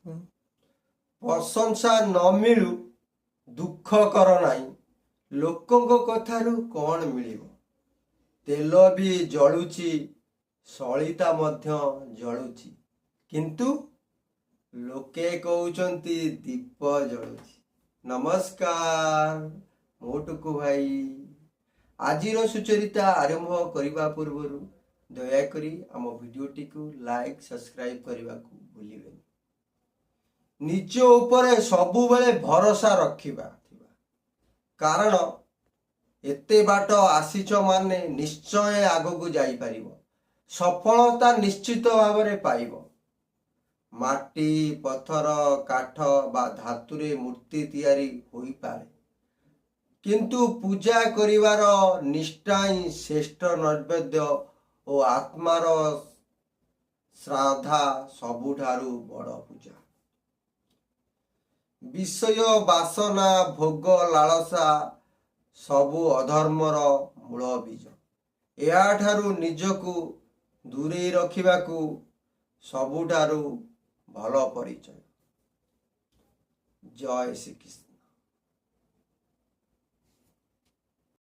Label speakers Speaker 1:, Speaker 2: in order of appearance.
Speaker 1: ପ୍ରଶଂସା ନ ମିଳୁ, ଦୁଃଖ କର ନାହିଁ। ଲୋକଙ୍କ କଥାରୁ କଣ ମିଳିବ? ତେଲ ବି ଜଳୁଛି, ସଳିତା ମଧ୍ୟ ଜଳୁଛି, କିନ୍ତୁ ଲୋକେ କହୁଛନ୍ତି ଦୀପ ଜଳୁଛି। ନମସ୍କାର, ମୁଁ ଟୁକୁ ଭାଇ। ଆଜିର ସୁଚରିତା ଆରମ୍ଭ କରିବା ପୂର୍ବରୁ ଦୟାକରି ଆମ ଭିଡ଼ିଓଟିକୁ ଲାଇକ୍, ସବସ୍କ୍ରାଇବ୍ କରିବାକୁ ଭୁଲିବେନି। ନିଜ ଉପରେ ସବୁବେଳେ ଭରସା ରଖିବା, କାରଣ ଏତେ ବାଟ ଆସିଛ ମାନେ ନିଶ୍ଚୟ ଆଗକୁ ଯାଇପାରିବ, ସଫଳତା ନିଶ୍ଚିତ ଭାବରେ ପାଇବ। ମାଟି, ପଥର, କାଠ ବା ଧାତୁରେ ମୂର୍ତ୍ତି ତିଆରି ହୋଇପାରେ, କିନ୍ତୁ ପୂଜା କରିବାର ନିଷ୍ଠା ହିଁ ଶ୍ରେଷ୍ଠ ନୈବେଦ୍ୟ ଓ ଆତ୍ମାର ଶ୍ରଦ୍ଧା ସବୁଠାରୁ ବଡ଼ ପୂଜା। ବିଷୟ ବାସନା, ଭୋଗ ଲାଳସା ସବୁ ଅଧର୍ମର ମୂଳ ବୀଜ। ଏହାଠାରୁ ନିଜକୁ ଦୂରେଇ ରଖିବାକୁ ସବୁଠାରୁ ଭଲ ପରିଚୟ। ଜୟ ଶ୍ରୀକୃଷ୍ଣ।